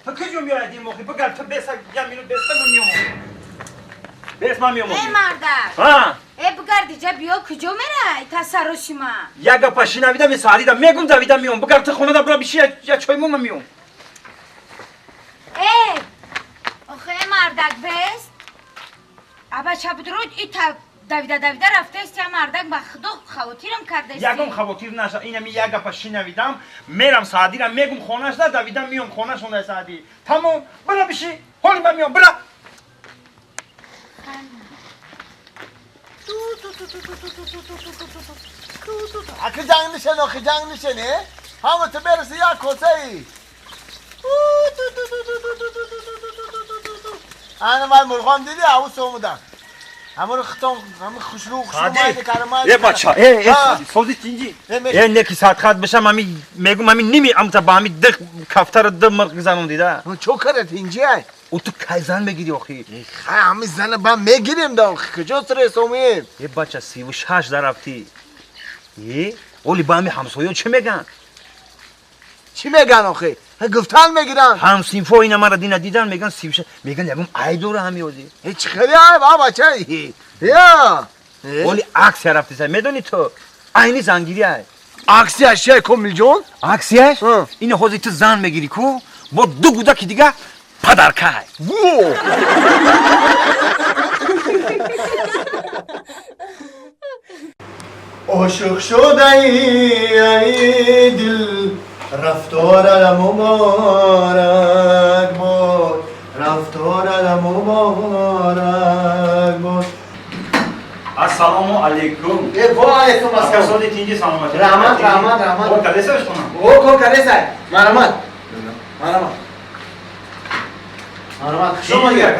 Ту куҷо меояд ин мохи? Бигар ту беса я минут беса ман меомам. Бес ман меомам. Э мардак. Ҳа. Э бигарди ҷа биё куҷо мерай? Тасарруши ман. Як гапа шинавидам и саҳрида мегум давида меом. Бигар ту хонада бира биши я чоймо ман меом. Э! Охе мардак бес. Аба чабдруд ита давида давида рафтаст я мардак ба худо хавотирам кардааст. Ягон хавотир наша. Инами як гапа шинавидам, мерам саҳдира мегум хонашда давида меом хонашонда саҳди. Тамом, бира биши. Ҳоли ман меом, бира. Аки ҷанг нишен, охи ҷанг нишен, э? Ҳама ту бераси як косаи. Ана ман мурғом диди, аву сомудан. Ҳамаро хитон, ҳама хушрӯ, хушрӯ карамай. Э бача, э, э, сози тинҷи. Э, неки садхат бишам, ами мегум ами ними амта ба ами дих кафтара д мирқ гизанон дида. Чо кара тинҷи ай? У ту кай зан мегири охи? Хай, ҳами зана ба мегирем да охи, куҷо стресс омем? Э бача, 36 дарафти. Э, оли ба ами ҳамсоён чӣ меган? Чӣ меган охи? Гуфтан мегиран. Ҳамсинфо ина мара дина дидан меган 36, меган ягон ай дора ҳами ози. Э чӣ хеле ай, ба бача? Я. Оли аксия рафтиса, медони ту? Айни зангири ай. Аксия чия, Комилҷон? Аксияш? Ина ҳозир ту зан мегири ку, бо ду гудаки дига падаркай. Во! Ошиқ шудаи ай дил, рафторам муборак бод, рафторам муборак бод. Ассалому алейкум. Э, ва алейкум ассалом. Ака соди тинҷи саломатӣ. Раҳмат, раҳмат, раҳмат. Кор кардеса ошхона? О, кор кардеса. Марҳамат. Марҳамат. Марҳамат. Хуш омадед.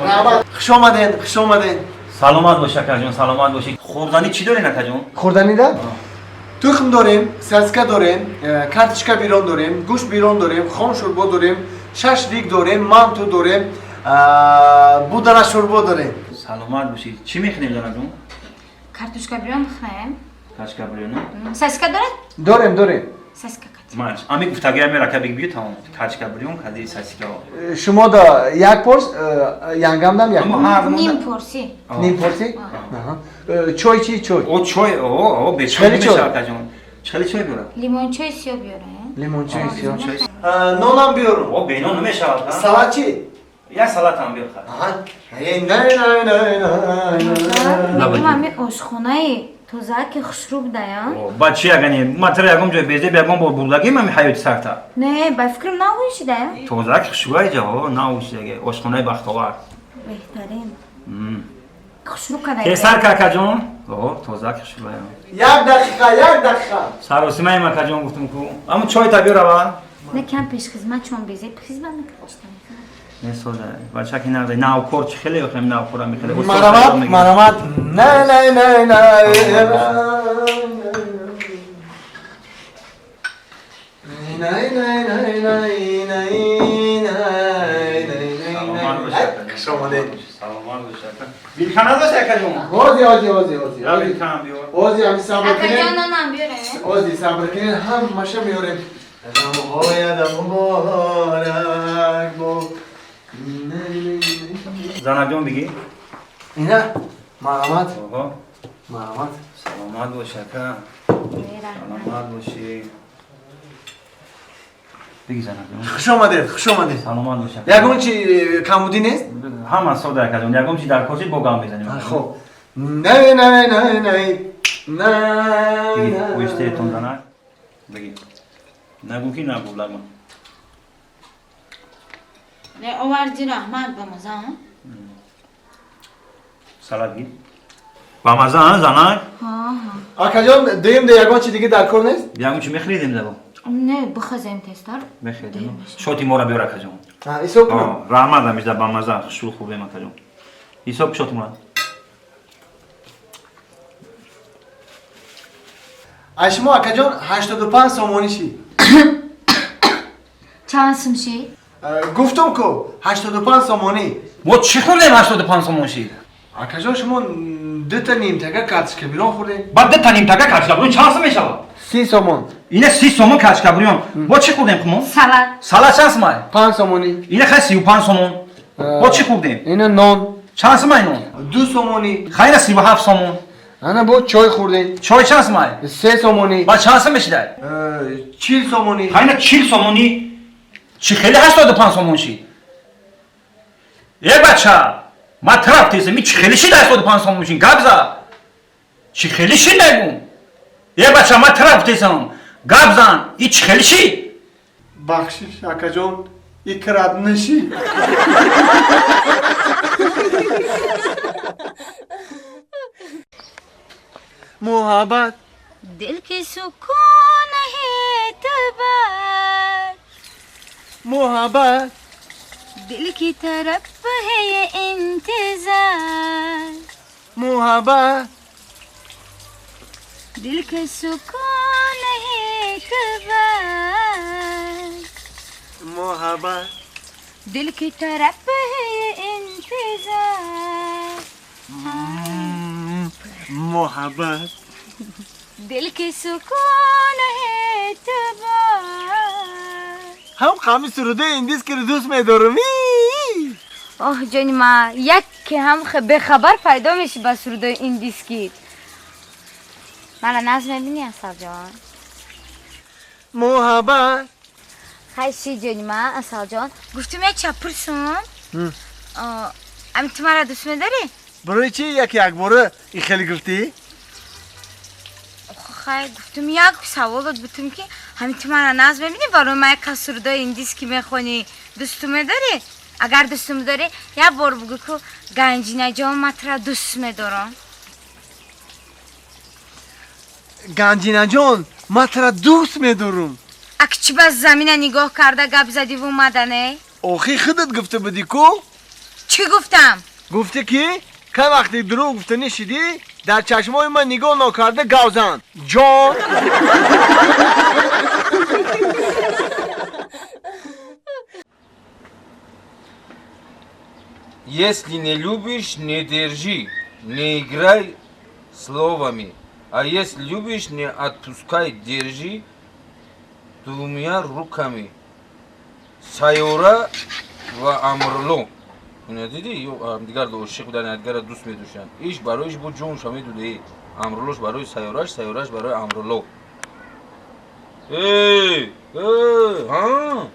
Раҳмат. Хуш омадед, хуш омадед. Саломат бош, акаҷон, саломат бошӣ. Хӯрданӣ чӣ дорен, акаҷон? Хӯрданӣ да? Тухм дорем, саска дорем, карточка бирон дорем, гӯшт бирон дорем, хом шӯрбо дорем, шашлик дорем, манту дорем, будана шӯрбо дорем. Саломат бошӣ. Чӣ мехӯрем, занаҷон? Картошка бирон мехӯрем. Картошка бирон? Саска доред? Дорем, дорем. Саска кати. Маш, ами гуфтагия мера ка биг бию тамом. Картошка бирон, кади саска. Шумо да як порс, янгамдам як. Ним порси. Ним порси? Аҳа. Чой чи чой? О чой, о, о, бе чой мешавад, акаҷон. Чӣ чой биёрам? Лимончой сиё биёрам. Лимончой сиё. Нонам биёрам. О, бе нон намешавад. Салат чи? Як салат ҳам биёр. Аҳа. Най най най най. Мами ошхонаи тоза ки хушрӯ будая. Ба чи ягане? Ма тара ягон ҷой безеб ягон бор бурдагим ами ҳаёти сарта. Не, ба фикрам навушидая. Тоза ки хушрӯ ҷа, о, навушидаге. Ошхонаи бахтовар. Беҳтарин. Хушрӯ кадай. Тезтар ка, акаҷон. О, тоза ки хушрӯ. Як дақиқа, як дақиқа. Саросимаем, акаҷон, гуфтум ку. Аму чой та биёр аввал. Не кам пешхизмат чон безеб хизмат мекунад. Не соза. Бача ки нағзе навкор чи хеле охем навкора мехеле. Марамат, марамат. Най най най най. Най най най най най най най най. Хуш омадед. Саломат бош, ака. Билхан надошт, акаҷон? Ози, ози, ози, ози. Я билхан биёр. Ози, ами сабр кунед. Акаҷон, нонам биёрем. Ози, сабр кунед, ҳамаша меорем. Ғамҳоят муборак бод. Занаҷон бигӣ? Ина, марҳамат. Марҳамат. Саломат бош, ака. Саломат бошӣ. Бигӣ, занаҷон. Хуш омадед, хуш омадед. Саломат бош, ака. Ягон чи камбудӣ нест? Ҳама сода, акаҷон. Ягон чи дар кошид бо гам мезанем. Хоб. Най най най най. Най. Бигӣ, оҳистаетон занак. Бигӣ. Нагӯ ки нагӯ, лагма. Не оварди, раҳмат, ба маза. Салат гир. Ба маза, занак? Акаҷон, дуюм да ягон чи дига дар кор нест? Ягон чи мехӯридем дабо? Не, бихазем тезтар. Мехӯридем. Шоти мора биёр, акаҷон. Ҳисоб кунам. Раҳмат амижда, ба маза, хушрӯ хӯрдем, акаҷон. Ҳисоб шоти мора. Аз шумо, акаҷон, 85 сомонӣ шид. Чанд сум шид? Гуфтум ку, 85 сомонӣ. Мо чӣ хӯрдем 85 сомон шид? Акаҷон, шумо дута нимтага карточка бирон хӯрдем. Баъд дута нимтага карточка бирон чанд сум мешавад? 30 сомон. Ина 30 сомон качкабриён. Бо чӣ хӯрдем хумо? Салат. Салат чанд сомай? 5 сомонӣ. Ина хай 35 сомон. Бо чӣ хӯрдем? Ина нон. Чанд сомай нон? 2 сомонӣ. Хай ина 37 сомон. Ана бо чой хӯрдем. Чой чанд сомай? 3 сомонӣ. Ба чанд сом мешидай? 40 сомонӣ. Хай ина 40 сомонӣ. Чӣ хеле 85 сомон шид? Е бача, ма тараф тесам, чӣ хеле шид 85 сомон шид? Гап за. Чӣ хеле шид нагум? Е бача, ма тараф тесам. Гап зан, и чӣ хеле шид? Бахшиш, акаҷон, икрат нашид. Муҳаббат. Дил ки сукун эътибар. Муҳаббат. Дил ки тараф ҳай интизор. Муҳаббат. Дил ки сукун эътибар. Муҳаббат. Дил ки тараф ҳай интизор. Муҳаббат. Дил ки сукун эътибар. Ҳам қами сурудаи индис ки дӯст медорам. Оҳ ҷони ма, як ки ҳам бехабар пайдо меши ба сурудаи индиски. Мана наз мебини, Асалҷон? Муҳаббат. Хай ши ҷони ма, Асалҷон. Гуфтум як ча пурсум. Ами ту мара дӯст медорӣ? Барои чи яки якбора и хеле гуфтӣ? Хай гуфтум як саволот бутум ки ҳами ту мара наз мебини, барои ма як сурудаи индиски мехонӣ, дӯсту медорӣ? Агар дӯсту медорӣ, як бор бугӯ ку Ганҷинаҷон, ма тура дӯст медорам. Ганҷинаҷон, ма тура дӯст медорам. Ак чӣ ба замина нигоҳ карда гап задиву мадане? Охи худат гуфта будӣ ку? Чӣ гуфтам? Гуфтӣ ки кай вақте дурӯғ гуфта нишидӣ, дар чашмои ман нигоҳ нокарда гав зан. Ҷон! Если не любишь, не держи, не играй словами. А если любишь, не отпускай, держи двумя руками. Сайора ва Амрло. Ина диди, ё дигар ошиқ будан, дигар дӯст медоштанд. Иш барои иш бу ҷонша медуде. Амрлош барои Сайораш, Сайораш барои Амрло. Эй, эй, ҳа?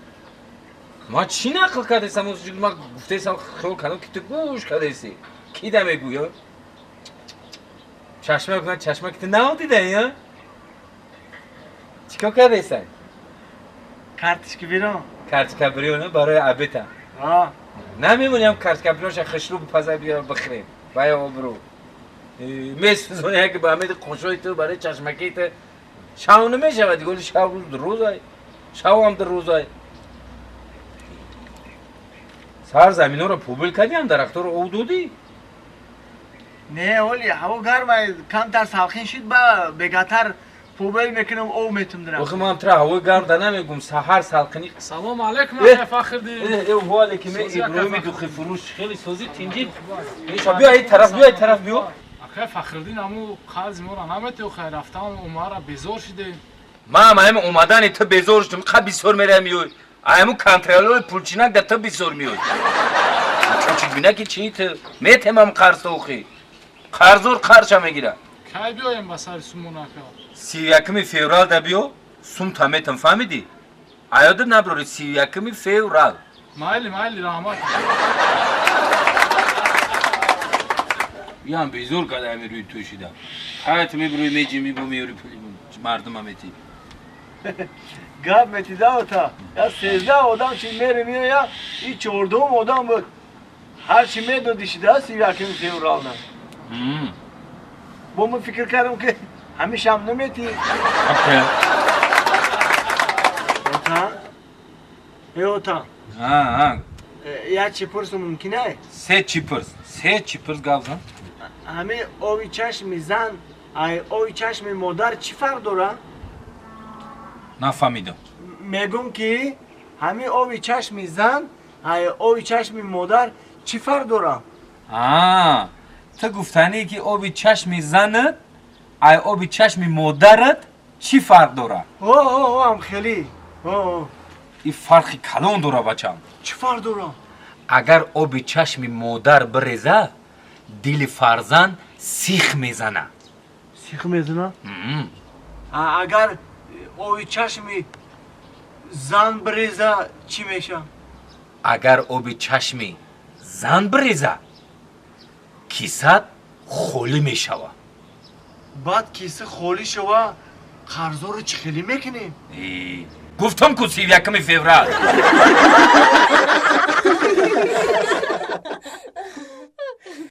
Ма чӣ нақл кардесам? Ма гуфтесам, хиёл кардам ки ту гӯш кардеси. Ки да мегӯя? Чашма кунад, чашма ки ту навдида, я? Чӣ кор кардесан? Карточка бирон. Карточка бирон барои абета. Ҳа. Намемонем карточка биронша хишлу бипаза биё бихӯрем. Бая обрӯ. Месӯзонӣ яке ба ҳамин қошои ту барои чашмакии ту шав намешавад, дигар шав рӯз рӯзай. Шав ҳам рӯзай. Сар заминҳоро пубил кардиам, дарахтҳоро об додӣ? Не, оли, ҳаво гарм, камтар салқин шид, ба бегатар пубил мекунам, об метум дирам. Охи ман тра ҳавои гарм да намегум, саҳар салқини. Салом алейкум, ака Фахриддин. Э, ва алейкум, Иброҳими духифурӯш, хеле сози тинҷи. Иша биё ай тараф, биё ай тараф биё. Ака Фахриддин, аму қарзи моро наметӣ, хай рафтан умара безор шидем. Ман ам омадани ту безор шудам, қа бисёр мерам ёй. Айму контролёри пулчинак да ту бисёр меёй. Чучик бина ки чи ту метемам қарз охи. Қарзор қарша мегира. Кай биёем ба сари сумон ака? 31 феврал да биё, сум та метам, фаҳмидӣ? Аёда наброри 31 феврал. Майли, майли, раҳмат. Ям безор када ами рӯи ту шида. Ҳаят мебурӯи меҷи мебу меёри пули мардума мети. Гап метида ота. Я 13 одам чи мере меоя, и 14 одам буд. Ҳар чи медоди шида 31 феврал на. Бо ман фикр кардам ки ҳамешам намети. Ота? Э ота. Ҳа, ҳа. Я чи пурсу мумкин ай? Се чи пурс? Се чи пурс гап зан? Ҳаме оби чашми зан, ай оби чашми модар чӣ фарқ дора? Нафаҳмидам. Мегум ки ҳами оби чашми зан, ай оби чашми модар чӣ фарқ дора? Аа, ту гуфтанӣ ки оби чашми занат, ай оби чашми модарат Чӣ фарқ дора? Ам хеле. И фарқи калон дора, бачам. Чӣ фарқ дора? Агар оби чашми модар биреза, дили фарзанд сих мезана. Сих мезана? Агар оби чашми зан биреза, чӣ меша? Агар оби чашми зан биреза, кисат холӣ мешава. Баъд киса холӣ шава, қарзоро чӣ хелӣ мекунем? Гуфтам ку, 31-уми феврал.